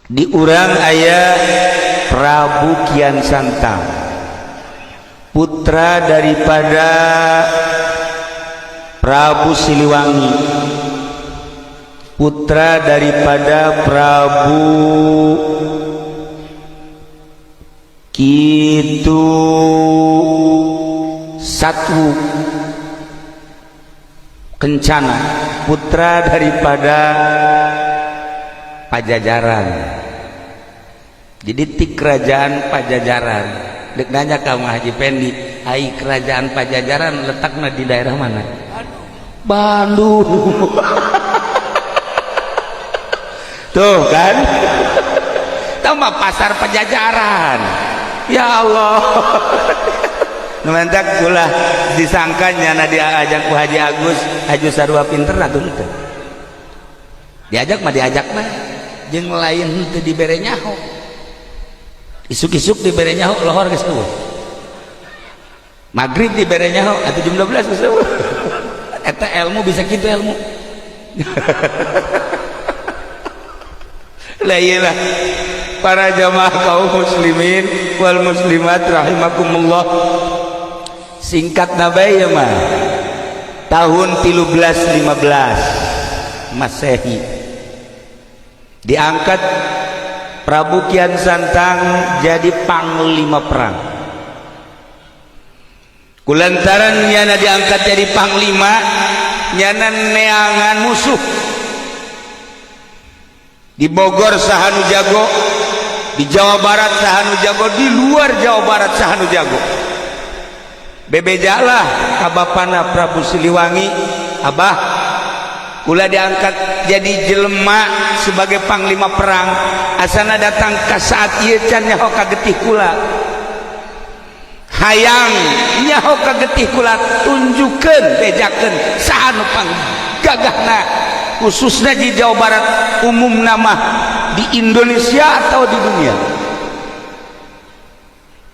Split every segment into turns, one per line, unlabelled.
Di urang aya Prabu Kian Santang, putra daripada Prabu Siliwangi, putra daripada Prabu Kitu Satwu Kencana, putra daripada Pajajaran. Jadi ti kerajaan Pajajaran. Dek nanya ka Haji Pendi, ai kerajaan Pajajaran letaknya di daerah mana? Bandung. Tuh kan, tambah pasar Pajajaran. Ya Allah, nu mantak ulah disangkanya na diajak ku Haji Agus Haji sarua pinter atuh teu. Diajak mah diajak mah jeung lain teu dibere nyaho. Isuk-isuk dibere nyaho lohor geus eueuh. Maghrib dibere nyaho atuh jam 12 geus eueuh. Eta ilmu bisa kitu ilmu. Lah iyalah para jamaah kaum muslimin wal muslimat rahimakumullah. Singkat nabai ya mah tahun 1315 Masehi diangkat Prabu Kian Santang jadi panglima perang. Kulantaran nyana diangkat jadi panglima, nyana neangan musuh di Bogor saha nu jago, di Jawa Barat saha nu jago, di luar Jawa Barat saha nu jago. Bebejalah ka bapana Prabu Siliwangi, abah kula diangkat jadi jelema sebagai panglima perang, asana datang ke saat ieu can nyaho ka getih kula, hayang nyaho ka getih kula, tunjukkeun bejakeun saha nu panggagahna khususnya di Jawa Barat, umum nama di Indonesia atau di dunia.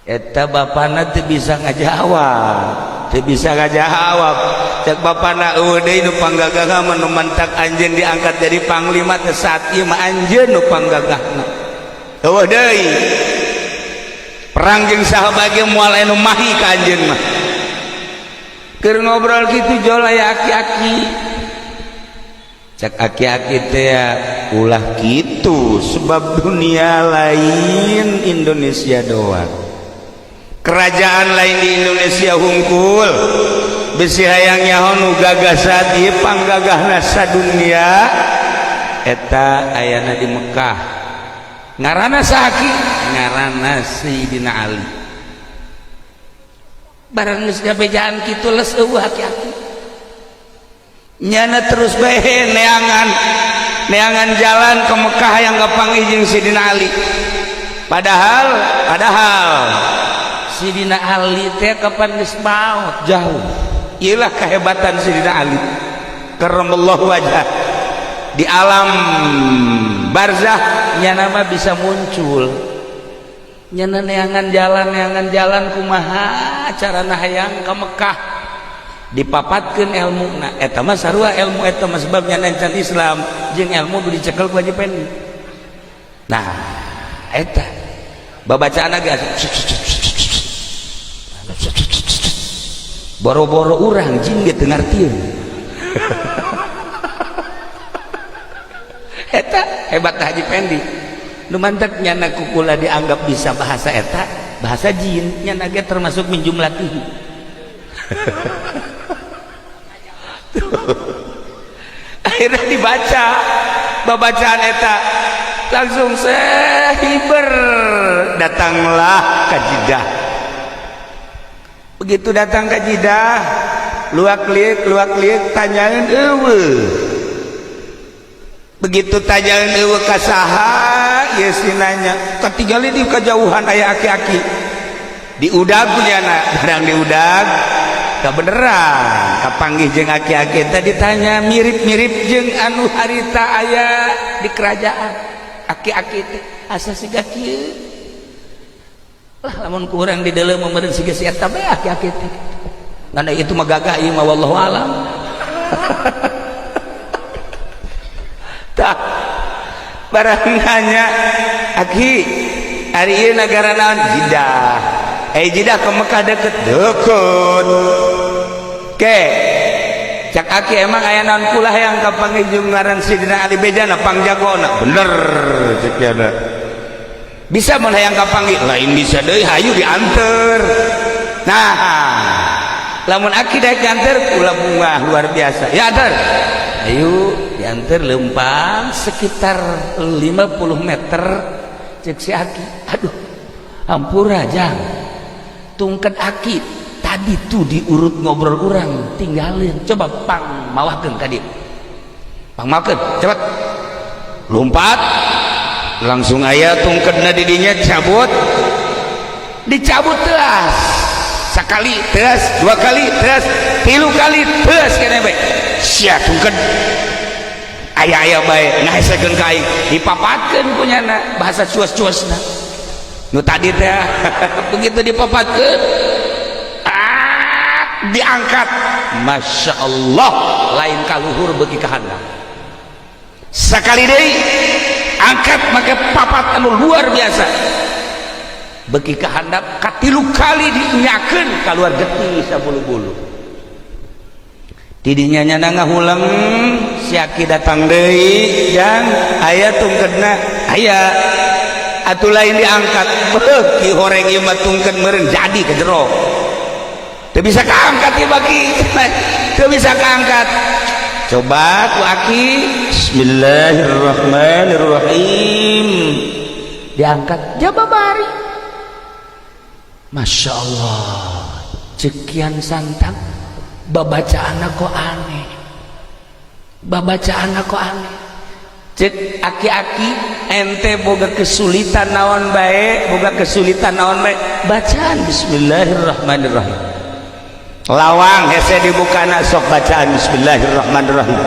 Eta bapana teu bisa ngajawab, teu bisa ngajawab. Cek bapana eueuh deui nu panggagahna mah nu mantak anjeun diangkat jadi panglima teh saat ieu mah anjeun nu panggagahna. Eueuh deui perang jeung saha bage moal anu mahi ka anjeun mah. Keur ngobrol kitu jol aya aki-aki. Cek aki-aki teh ulah kitu sebab dunia lain Indonesia doang. Kerajaan lain di Indonesia hungkul bisi hayang nyaho nu gagah saat ieu panggagahna sadunia eta ayana di Mekah. Ngaranna saha ki? Ngaranna Sayyidina Ali. Barang geus gabejaan kitu les eueuh aki-aki. Nyana terus bae neangan neangan jalan ke Mekah yang kapanggih jeung Sayyidina Ali. Padahal Sidina Ali teh kapan geus maot jauh. Iyalah kehebatan Sidina Ali karramallahu wajah. Di alam barzah nyana mah bisa muncul. Nyana neangan jalan kumaha carana hayang ka Mekah. Dipapatkeun ilmuna eta mah sarua ilmu eta mah sebab nyana encan Islam jeung ilmu nu dicekel ku Haji Pendi. Nah eta babacaan ge boro-boro urang jin ge teu ngartieun. Eta hebat Haji Pendi. Nu mantak nyana kukula dianggap bisa bahasa eta, bahasa jin nyana ge termasuk minjumlatihi. Akhirnya dibaca babacaan eta langsung sehiber datanglah ka Jeddah. Begitu datang ke Jeddah, luak liuk tanyain eueuh. Begitu tanyain eueuh ka saha, ieu si nanya, katinggali di kejauhan aya aki-aki. Diudag punyana, barang diudag, kabeneran kapanggih jeung aki-aki tadi ditanya mirip-mirip jeung anu harita aya di kerajaan. Aki-aki teh asa siga kieu. Lah lamun kurang di dalam meureun siga si eta bae aki-aki teh. Ngan itu mah gagah ieu mah wallahu alam. Tah Barang nanya, "Aki, ari ieu nagara naon?" "Jidah." "Eh, Jidah ke Mekah deket?" "Deket." "Ke cak aki emang aya naon?" "Kula hayang kapanggih jeung ngaran Sidina Ali, bejana pangjagona." "Bener," cek yana. "Bisa mun hayang kapanggih?" "Lain bisa deui, hayu dianter." "Nah, lamun aki daek dianter, kula bungah luar biasa." "Ya anter." Ayo dianter, lempang sekitar 50 meter, cek si aki, "Aduh, hampura jang, tungket aki tadi tuh diurut ngobrol urang tinggalin, coba pang mawakeun ka dieu, pang mawakeun cepet." Lompat langsung aya tungketna di dinya, cabut, dicabut teas sekali, teas dua kali, teas tilu kali, teas kene bae sia tungket aya-aya bae ngahesekeun ka aing, dipapatkeun kunyana, bahasa cuas-cuasna nu tadi teh. Begitu dipapatkeun, ah, diangkat, Masya Allah, lain kaluhur bagi kahandap. Sekali deui angkat make papat anu luar biasa bagi kahandap, katilu kali dinyakeun keluar getih sabulu-bulu. Tidinya nyana ngahuleng, si aki datang deui, "Jang, aya tungketna?" "Aya." Atuh lain diangkat, beuki horeng ieu mah tungket meureun jadi ke jero, teu bisa kaangkat ieu, bagi teu bisa kaangkat. Coba ku aki, "Bismillahirrahmanirrahim," diangkat jababari. Masya Allah, cekian santang, babacaan kok aneh, babacaan kok aneh. Cek aki-aki, "Ente boga kesulitan naon bae, boga kesulitan naon bae, bacaan bismillahirrahmanirrahim. Lawang hese dibukana, sok bacaan bismillahirrahmanirrahim."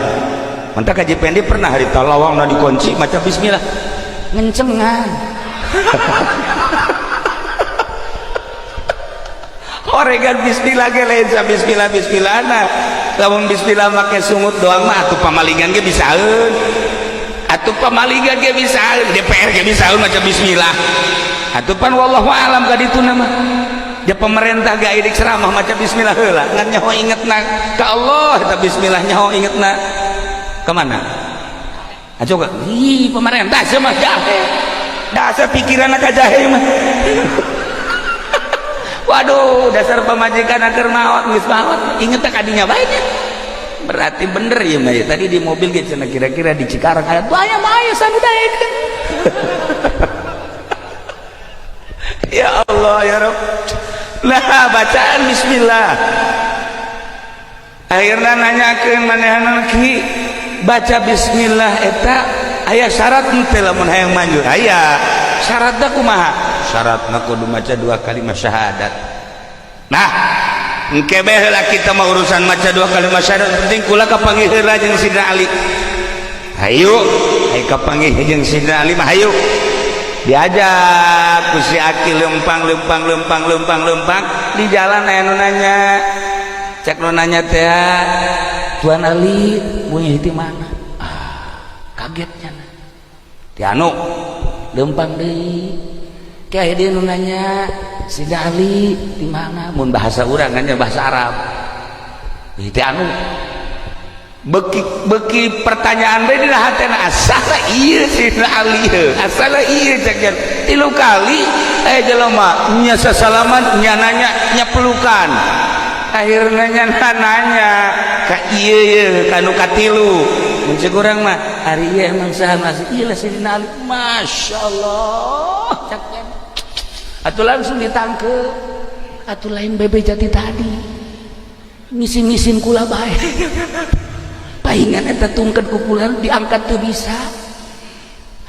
Mantap, Kaji Pendi pernah harita lawang na dikunci maca bismillah ngencengan. Oregan bismillah ge lain sa bismillah bismillah na. Lamun bismillah make sungut doang mah atuh pamalingan ge bisaeun, atuh pamalingan ge bisaeun, DPR ge bisaeun maca bismillah atuh. Pan wallahu alam ka ditu mah ya, pemerintah ge idik ceramah maca bismillah heula, ngan nyaho ingetna ka Allah eta bismillah, nyaho ingetna kemana aja. Ih, pemerintah sia mah jahe, dasar pikiran ka jahe mah. Waduh, dasar pamajikan agar maot, geus maot inget tak kadinya bae nya. Berarti bener ya mah ya. Tadi di mobil gitu cenah, kira-kira di Cikarang aya tuh, aya mah aya sanu daekeun. Ya Allah ya Rabb. Nah, bacaan bismillah akhirnya nanyakeun manehna, "Ki, baca bismillah eta aya syarat henteu lamun hayang manjur?" "Aya." "Syaratna kumaha?" "Syaratna kudu maca dua kalimat syahadat." Nah, engke bae heula kita mah urusan maca dua kalimat syahadat, penting kula kapanggih heula jeung Sidina Ali. Hayu, hayu kapanggih jeung Sidina Ali mah hayu. Diajak ku si aki lempang lempang lempang lempang lempang, di jalan aya nu nanya. Cek nu nanya teh, "Tuan Ali bunyi di mana?" Ah, kagetnya ti anu lempang deui, kayak dia nu nanya, "Sidina Ali di mana?" Mun bahasa urang kan bahasa Arab ti anu beki beki pertanyaan bae dina hatena, asala ieu Sidina Ali heuh, asala ieu cek jan. Tilu kali eh jelema nya sasalaman, nya nanya, nya pelukan, akhirnya nya nanya ka ieu ye kanu katilu. Mun cek urang mah, "Ari ieu emang saha masih ieu lah Sidina Ali?" Masyaallah, cek jan. Atuh langsung ditangkep, atuh lain bebe jati tadi ngisin-ngisin kula bae, paingan eta tungket ku kula diangkat teu bisa,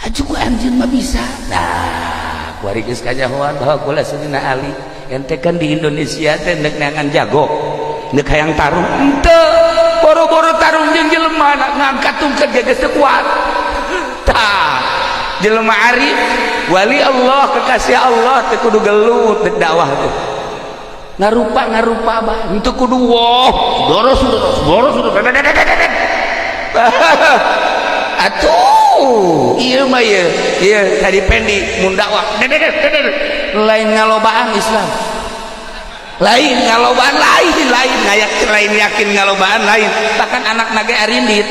aju ku anjeun mah bisa. Nah, kuari geus kanyahoan bahwa kula Sidina Ali. Ente kan di Indonesia teh neuk neangan jago, neuk hayang tarung henteu, boro-boro tarung jeung jelema, ngangkat tungket ge geus teu kuat. Tah, jelema arif, wali Allah, kekasih Allah teh kudu gelut dek dakwah teh, ngarupa ngarupa bah henteu kudu woh boros boros boros. Atuh Iya mah, iya iya tadi pendi mun dakwah lain ngalobaan Islam, lain ngalobaan, lain lain ngayak, lain yakin ngalobaan, lain bahkan anak nage arindit.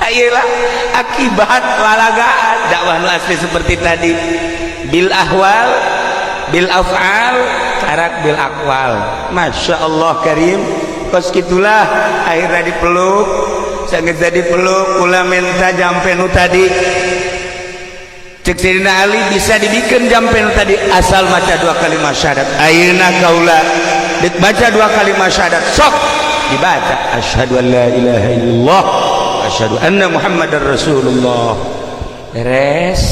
Ayolah, akibat lalagaan dakwah nu asli seperti tadi, bil ahwal, bil af'al, karak bil aqwal. Masya Allah karim. Kos gitulah akhirnya dipeluk, sangat jadi peluk, kula minta jampe nu tadi. Cek Sayyidina Ali, bisa dibikin jampe nu tadi asal maca dua kalimat syahadat. Ayeuna kaula dek baca dua kalimat syahadat. Sok dibaca, asyhadu an la ilaha illallah, asyhadu anna muhammadar rasulullah. Beres,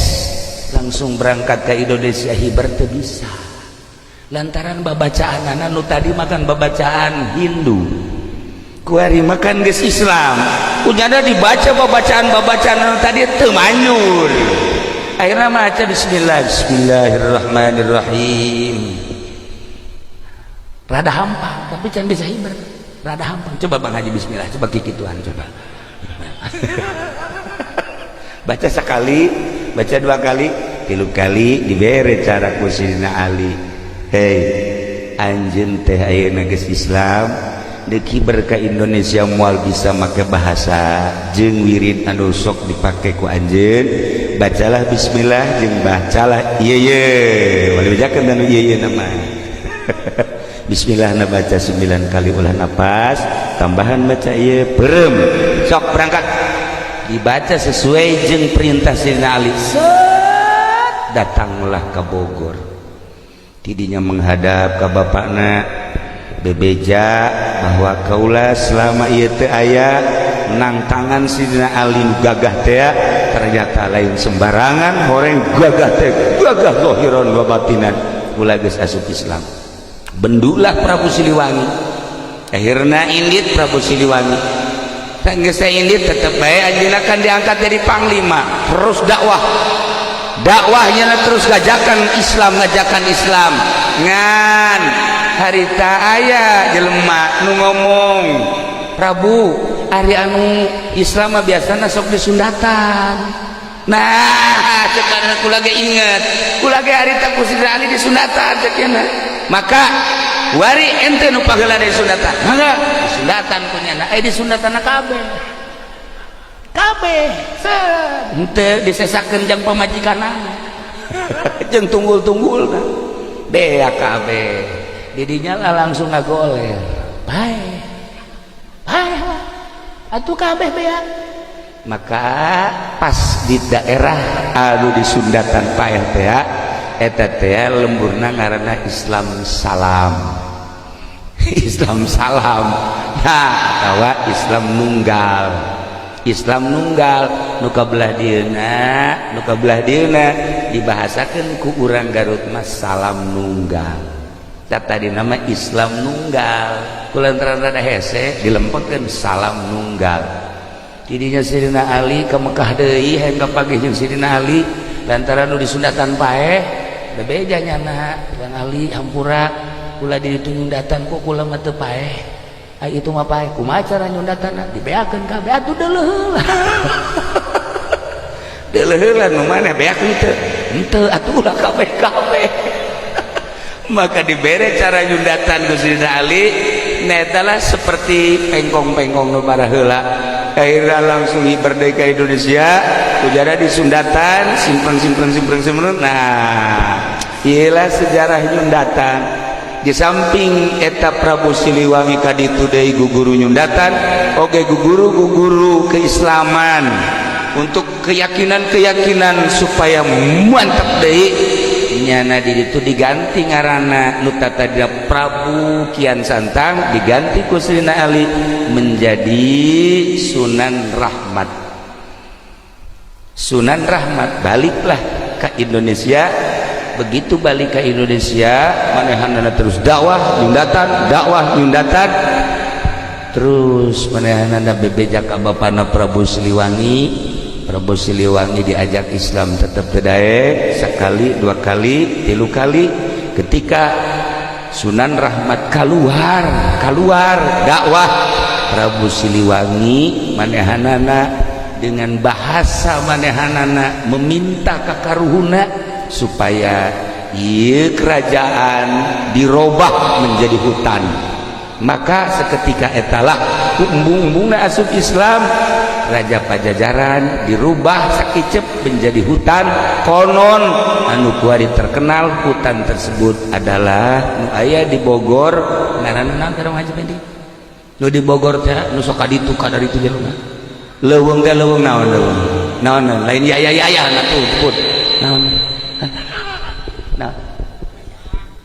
langsung berangkat ke Indonesia. Hiber teu bisa lantaran babacaan nu tadi makan babacaan Hindu, kuari makan geus Islam, kunyana dibaca babacaan-babacaan anu tadi teu manjur. Akhirnya maca bismillah, bismillahirrahmanirrahim, rada hampang tapi can bisa hiber, rada hampang. Coba Bang Haji, bismillah, coba kikituan, coba baca sekali, baca dua kali, tilu kali, dibere cara ku Sidina Ali. Hei anjeun teh ayeuna geus Islam, deuk hiber ka Indonesia moal bisa make bahasa jeung wirid anu sok dipake ku anjeun. Bacalah bismillah jeung bacalah ieu ye, moal dibejakeun anu ieu ye nama. Bismillah na baca 9 kali, ulah napas tambahan, baca ieu, perem, sok berangkat. Dibaca sesuai jeung perintah Sayyidina Ali. Set, datanglah ke Bogor, tidinya menghadap ke bapakna, bebeja bahwa kaula selama ieu teu aya nang tangan Sidina Ali nu gagah teh. Ternyata lain sembarangan horeng gagah teh, gagah zahiran wa batinan. Kula geus asup Islam. Bendulah Prabu Siliwangi. Akhirna indit Prabu Siliwangi. Geus indit, tetep bae anjeunna kan diangkat jadi panglima, terus dakwah, dakwahnya terus ngajakan Islam, ngajakan Islam. Ngan harita aya jelema nu ngomong, "Prabu, ari anu Islam mah biasana sok disundatan." Nah, cek kula ge inget, kula ge harita ku Sidina Ali disundatan. Cek maka wari ente nu paheula disundatan, mangga disundatan ku nyana. Eh, disundatan kabeh kabeh, set henteu disesakeun jang pamajikanana jeung tunggul-tunggulna, beak kabeh. Didinya lah langsung ngagoler, bae bae lah atuh kabeh beak. Maka pas di daerah anu disundatan paeh teh, eta teh lemburna ngaranna Islam salam, Islam salam. Nah, atawa Islam nunggal, Islam nunggal. Nu kabelah dieuna, nu kabelah dieuna dibahasakeun ku urang Garut mah salam nunggal. Tadi nama Islam nunggal, kulantaran rada hese dilempengkeun salam nunggal. Tidinya Sidina Ali ke Mekah deui, hayang kapanggih jeung Sidina Ali lantaran nu disundatan paeh. Bebeja nyana, "Bang Ali, hampura, kula di ditu nyundatan, kok kula mah teu paeh? Ai itu mah paeh. Kumaha cara nyundatan?" Dibeakeun kabeh atuh, deuleuh heula, deuleuh heula. Nu mana beak? Henteu, henteu atuh, ulah kabeh kabeh. Maka dibere cara nyundatan ku Sidina Ali netalah seperti pengkong-pengkong nu heula. Akhirnya langsung merdeka Indonesia, ujara disundatan, simpen simpen simpen simpen. Nah, iyalah sejarah nyundatan. Di samping eta Prabu Siliwangi kaditu deui guguru nyundatan oge, guguru guguru keislaman untuk keyakinan-keyakinan supaya mantap deui. Nyana di itu diganti ngaranna, nu tadina Prabu Kian Santang diganti ku Sayyidina Ali menjadi Sunan Rahmat. Sunan Rahmat baliklah ke Indonesia. Begitu balik ke Indonesia, manehanana terus dakwah nyundatan, dakwah nyundatan terus. Manehanana bebeja ka bapana Prabu Siliwangi. Prabu Siliwangi diajak Islam tetap daek, sekali, dua kali, tilu kali. Ketika Sunan Rahmat keluar, keluar dakwah Prabu Siliwangi manehanana dengan bahasa manehanana meminta ka karuhuna supaya ieu kerajaan dirobah menjadi hutan. Maka seketika etalah ku embung-embungna asup Islam, Raja Pajajaran dirubah sakicep menjadi hutan. Konon anu kuari terkenal hutan tersebut adalah nu aya di Bogor. Ngaranna naon teh, Haji Pendi? Nu di Bogor teh, nu sok ka ditu ka dari itu jelema leuweung teh, leuweung naon, leuweung naon, naon lain ya ya ya ya tuh put naon. Nah,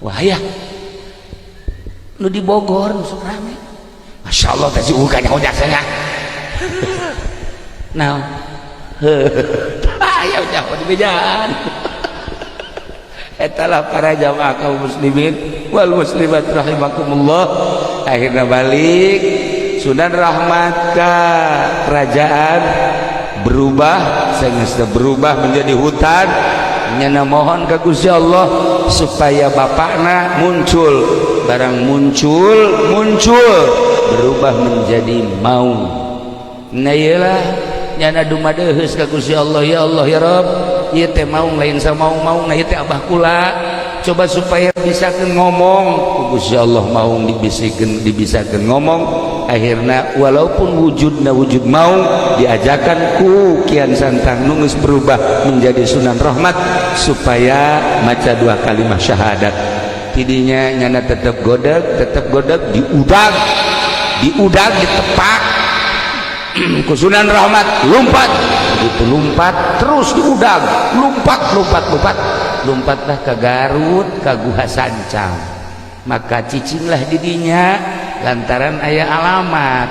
wah ya, nu di Bogor nu sok rame. Masya Allah teh si uga nyaho jasanya naon. Ayo jauh di bejaan. Etalah para jamaah kaum muslimin wal muslimat rahimakumullah. Akhirnya balik Sunan Rahmat ke kerajaan berubah, sehingga berubah menjadi hutan. Nyana mohon ke Gusti Allah supaya bapakna muncul. Barang muncul, muncul berubah menjadi maung. Nah, iyalah, nyana dumadeheus ka Gusti Allah, "Ya Allah, ya Rabb, ieu teh maung lain samaung-maung, nah ieu teh abah kula. Coba supaya bisa ngomong." Ku Gusti Allah maung dibisikeun, dibisakeun ngomong. Akhirnya walaupun wujudna wujud maung, diajakan ku Kian Santang nu geus berubah menjadi Sunan Rahmat supaya maca dua kalimat syahadat. Tidinya nyana tetap godeg, tetap godeg, diudag, diudag, ditepak ku Sunan Rahmat, lompat. Begitu lompat, terus diudag, lompat, lompat, lompat, lompatlah ke Garut, ke Guha Sancang. Maka cicinglah didinya lantaran aya alamat.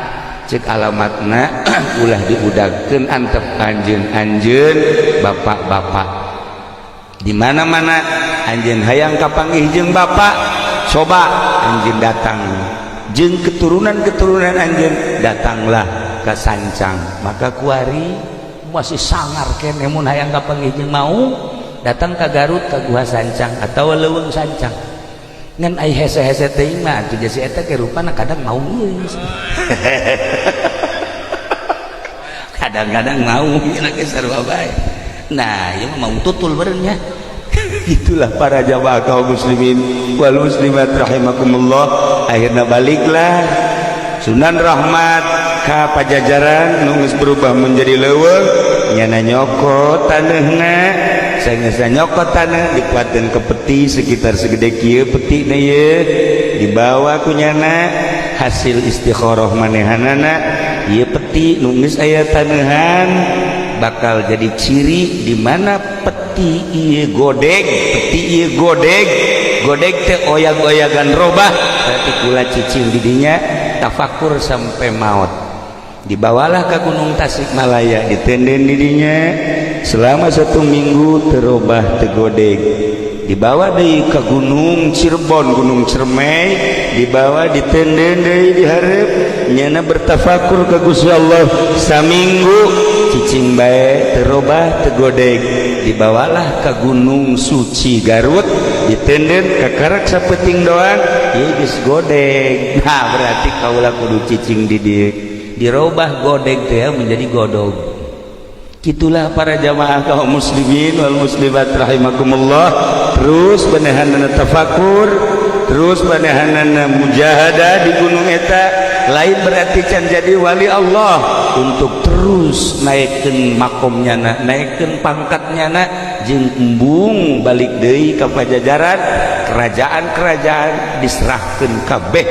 Cek alamatna, ulah diudagkeun, antep anjeun-anjeun bapak-bapak di mana-mana anjeun hayang kapanggih jeung bapak, coba anjeun datang jeung keturunan-keturunan anjeun, datanglah ke Sancang. Maka kuari masih sangar kene mun hayang kapanggih jeung mau datang ke Garut, ke Guha Sancang atau Leuweung Sancang. Ngan ai hese-hese teuing mah atuh si eta ge rupana kadang mau ieu, kadang-kadang mau nya ge sarua bae. Nah, ieu mah mau tutul beureunya. Itulah para jamaah kaum muslimin wal muslimat rahimakumullah. Akhirnya baliklah Sunan Rahmat ka Pajajaran nu geus berubah menjadi leuweung. Nyana nyokot taneuhna. Saenggeus nyokot taneuh, dikuatkeun ke peti sekitar segede kieu peti na ieu, dibawa ku nyana. Hasil istikharah manehanana, ieu peti nu geus aya taneuhan bakal jadi ciri di mana peti ieu godeg, peti ieu godeg, godeg teh oyag-oyagan robah, berarti kula cicing didinya tafakur sampai maut. Dibawalah ke Gunung Tasikmalaya, ditenden didinya selama satu minggu, terobah, tegodeg. Dibawa deui ke Gunung Cirebon, Gunung Cermai, dibawa, ditenden deui dihareup. Nyana bertafakur ke Gusti Allah saminggu, cicing bae, terobah, tegodeg. Dibawalah ke Gunung Suci Garut, ditenden kakarak sapeting doang, ieu geus godeg. Nah, berarti kaula kudu cicing di dieu. Dirobah godeg teh menjadi godog. Itulah para jamaah kaum muslimin wal muslimat rahimakumullah. Terus manehanana tafakur, terus manehanana mujahadah di gunung eta. Lain berarti can jadi wali Allah, untuk terus naikkan makomnya na, naikkan pangkatnya na, jeung embung balik deui ka Pajajaran. Kerajaan-kerajaan diserahkan kabeh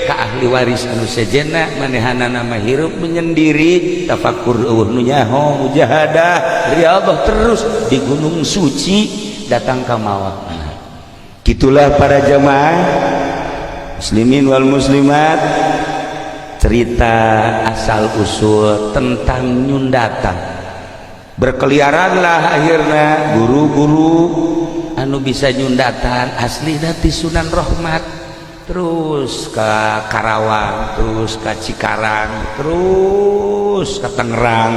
ka ahli waris anu sejenna. Manehanana mah hirup menyendiri, tafakur, euweuh nu nyaho, mujahadah, riyadhah terus di Gunung Suci, datang ka maut. Gitulah para jamaah muslimin wal muslimat, cerita asal usul tentang nyundatan. Berkeliaranlah akhirnya guru-guru anu bisa nyundatan asli ti Sunan Rahmat, terus ke Karawang, terus ke Cikarang, terus ke Tangerang,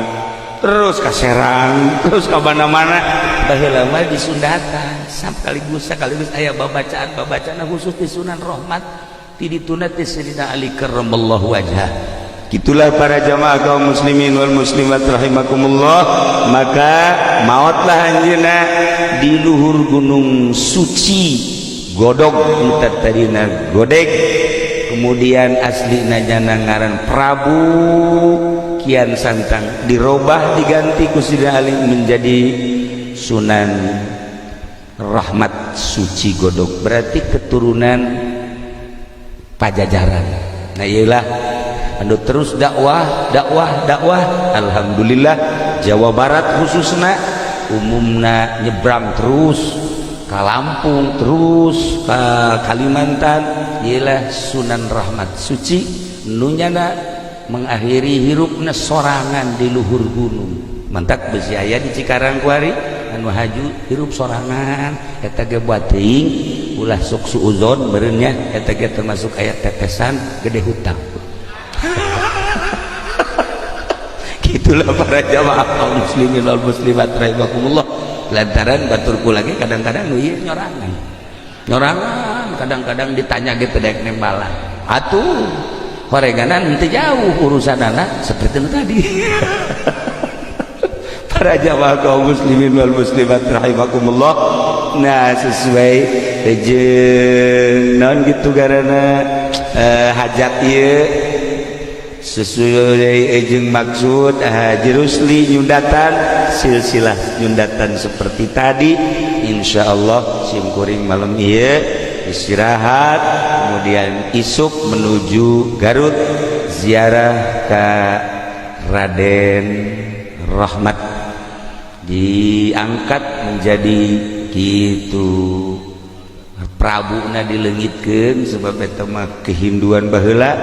terus ke Serang, terus ke mana-mana. Baheula mah disundatan sekaligus sekaligus aya babacaan, babacaan khusus di Sunan Rahmat, ti dituna ti Sayyidina Ali karramallahu wajhah. Gitulah para jamaah kaum muslimin wal muslimat rahimakumullah. Maka maotlah anjeunna di luhur gunung suci Godog, tadina Godeg. Kemudian asli nyana ngaran Prabu Kian Santang, dirobah, diganti ku Sidina Ali menjadi Sunan Rahmat Suci Godog, berarti keturunan Pajajaran. Nah, iyalah anu terus dakwah, dakwah, dakwah. Alhamdulillah, Jawa Barat khususnya, umumna nyebrang terus ke Lampung, terus ke Kalimantan. Ialah Sunan Rahmat Suci nu nyana mengakhiri hirupna sorangan di luhur gunung. Mantak besi aya di Cikarang kuari anu haju hirup sorangan. Eta ge buat teuing ulah sok suuzon meureun, eta ge termasuk aya tetesan gede hutang. Itulah para jamaah kaum muslimin wal muslimat rahimakumullah. Lantaran baturku lagi kadang-kadang nu ieu nyorangan nyorangan, kadang-kadang ditanya gitu dek nembalan atuh horeganan henteu jauh urusan anak seperti itu tadi. Para jamaah kaum muslimin wal muslimat rahimakumullah, nah, sesuai jeung naon gitu karena hajat ieu, sesuai jeung maksud Haji Rusli nyundatan silsilah nyundatan seperti tadi. Insya Allah simkuring malam ieu istirahat, kemudian isuk menuju Garut, ziarah ke Raden Rahmat, diangkat menjadi gitu Prabu na dileungitkeun sebab eta mah kehinduan baheula,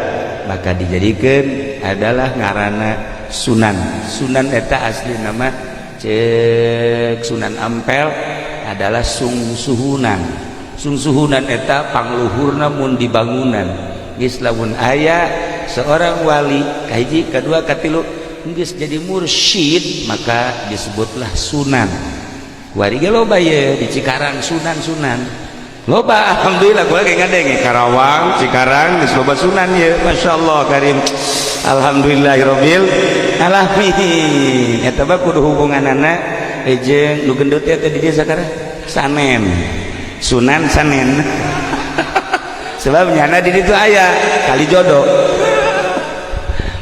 maka dijadikan adalah ngarana Sunan. Sunan eta asli nama cek Sunan Ampel adalah Sungsuhunan. Sungsuhunan eta pangluhurna mun di bangunan geus. Lamun aya seorang wali kahiji, kedua, katilu, geus jadi mursyid, maka disebutlah sunan. Kuari ge loba ye di Cikarang sunan-sunan loba. Alhamdulillah, gua lagi ngadenge Karawang, Cikarang geus loba sunan ye. Masya Allah karim, alhamdulillahirabbil alamin. Eta mah kudu hubunganana jeung nu gendut teh di desa sakarang Sanen, Sunan Sanen, sebab nyana di ditu aya kali jodoh.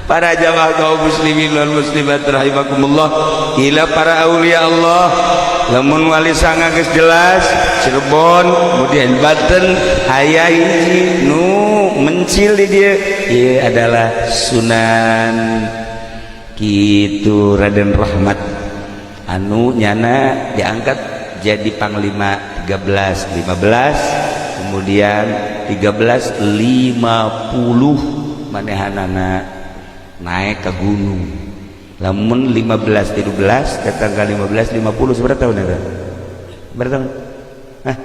Para jamaah kaum muslimin wal muslimat rahimakumullah, ila para aulia Allah, lamun wali sanga geus jelas Cirebon, kemudian Banten aya hiji nu mencil di dia, ieu adalah Sunan kitu Raden Rahmat anu nyana diangkat jadi panglima 13 15, kemudian 1350 manehanana naik ke gunung. Lamun 15 13 datang ke 15 50, seberapa tahun eta? Berapa tahun? Hah?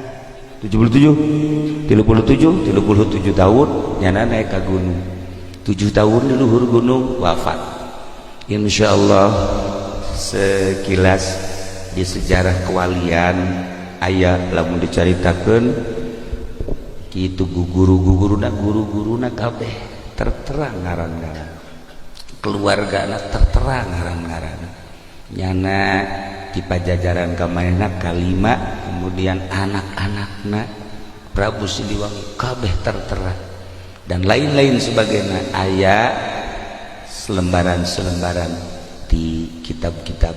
77, 37, 37 tahun nyana naik ke gunung, 7 tahun di luhur gunung wafat. Insya Allah sekilas di sejarah kewalian aya lamun dicaritakeun kitu guru-guruna, guru-guruna kabeh terterang ngaran-ngaran, keluarga anak terterang ngaran-ngaran. Nyana di Pajajaran kamanehna kalima, kemudian anak-anakna Prabu Siliwangi kabeh tertera dan lain-lain sebagainya. Aya selembaran-selembaran di kitab-kitab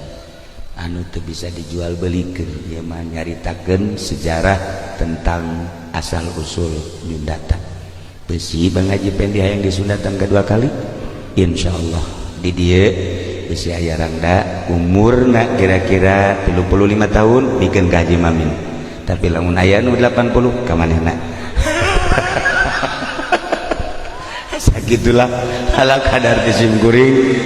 anu teu bisa dijual belikan, ieu mah nyaritakeun sejarah tentang asal usul nyundatan. Besi Bang Haji Pendi hayang disundatan kedua kali, insyaallah di dieu bisi aya rangda umurna kira-kira 35 tahun bikeun ka Haji Mamin. Tapi lamun aya nu 80 ka manehna. Sagitulah ala kadar disim kuring.